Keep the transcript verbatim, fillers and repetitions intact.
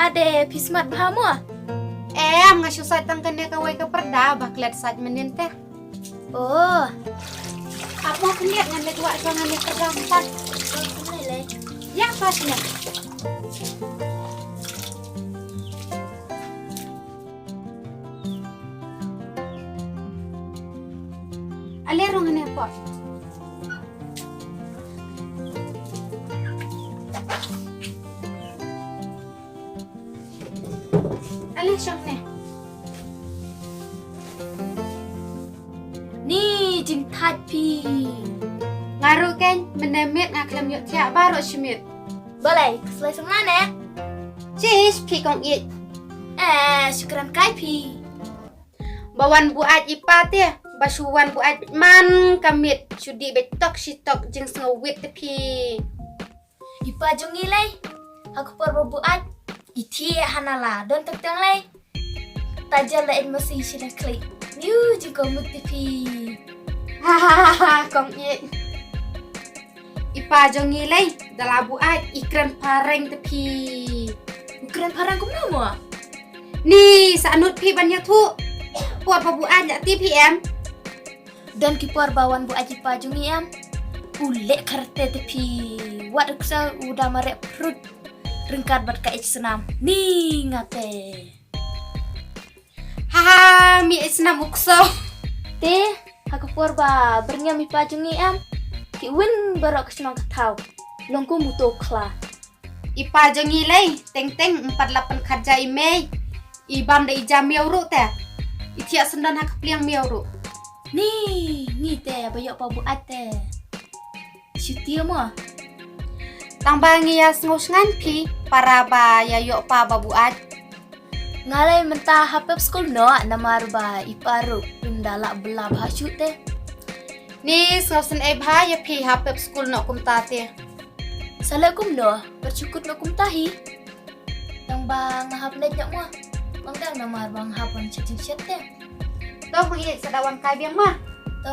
Ade, phi smat bha mo? Em, nga shu sait tang kane kawei ka pyrda, ba klet sait mynnin te. Oh. Ap mo khyndiat, ngan leit wad ka ngan leit pyrda mynta. Oh, kumne le. Ïa, pas mo. Ale rung ne po. Ale shong ne. Ni jingthait phi. Nga ruh kein, mynne miet nga khlem ïoh thiah baroh shi miet. Balei, khuslai samla ne? Chish, phi kong ïeit. Eh, shukran kai phi. Ba wan buaid i pa te, ba shu wan buaid man ka miet, shu dih beit tok shi tok jingsngewwit te phi. I pa jong ngi lei, ha ka por ba buaid, i thiah ha nala, don teng teng lei. Tajal la en masi shi da klik. Niu jingkong mut te phi. Ha ha ha ha, kong ïeit. I pa jong ngi lei, da la buaid, i kren phareng te phi. U kren phareng kumno mo? Ni, sa anut phi ban ïathuh. Por ba buaid ïa te phi em. Don ki por ba wan buaid i pa jong ngi em. U leh kharte te phi. Wat u ksa u da mareh prut. Ryngkat bad ka ïeit snam. Ni nga te. Ha ha, mi ïeit snam u kso. Te, ha ka por ba byrngem i pa jong ngi em. Ki win baroh ka shnong ka thaw. Long kum u to khla. I pa jong ngi lei, teng teng, em pat la pynkhat ja i mei. I bam da i ja miaw ruh te. I thiah syndon ha ka pliang miaw ruh. Ni, ngi te, ba ïoh pa buaid te. Shu te mo. Tang ba ngi ïa sngew shngaiñ phi, para ba ïa ïoh pa ba buaid. Nga lei mynta ha pep skul noh, namar ba i pa ruh, um da lah bylla bha shuh te. Ni sngew sngewsih bha ïa phi ha pep skul noh kumta te. Sa leh kumno, pyrshah kut noh kumta hi. Tang ba nga hap leit noh mo. Tang dang namar ba nga hap wan shet shet te. To, kong ïeit, sa da wan kai biang mo. To.